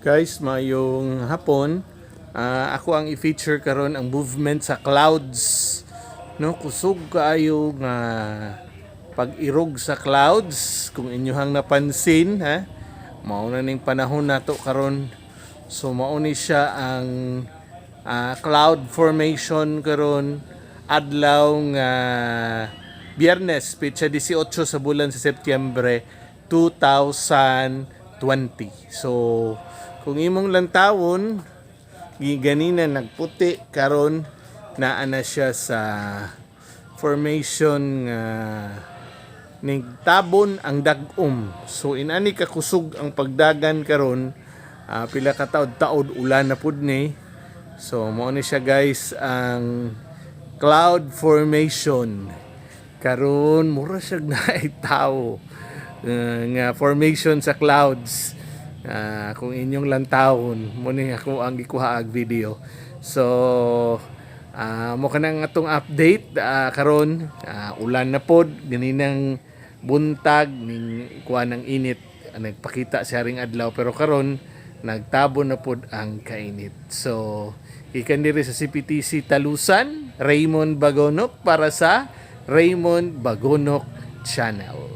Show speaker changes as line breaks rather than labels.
Guys, mayong hapon. Ako ang i-feature karon ang movement sa clouds. No, kusog kaayo nga pag-irog sa clouds kung inyohang napansin, ha. Mao na ning panahon nato karon. So mao ni siya ang cloud formation karon, adlaw nga Biyernes, petsa 18 sa bulan sa Setyembre 2020. So kung imong lantawon ganina nagputi, karon naa na siya sa formation nga nigtabon ang dag-om. So inani ka kusog ang pagdagan karon, pila ka taod-taod ulan na pud ni. So mao ni siya, guys, ang cloud formation. Karon mura siya naay tao nga formation sa clouds. Kung inyong lantawon mo ni ako ang gikuha ag video. So mo kanang atong update karon, ulan na pod ganinang buntag, ning kuha ng init, nagpakita sa haring adlaw, pero karon nagtabon na pod ang kainit. So ikan diri sa CPTC Talusan, Raymond Bagonok para sa Raymond Bagonok Channel.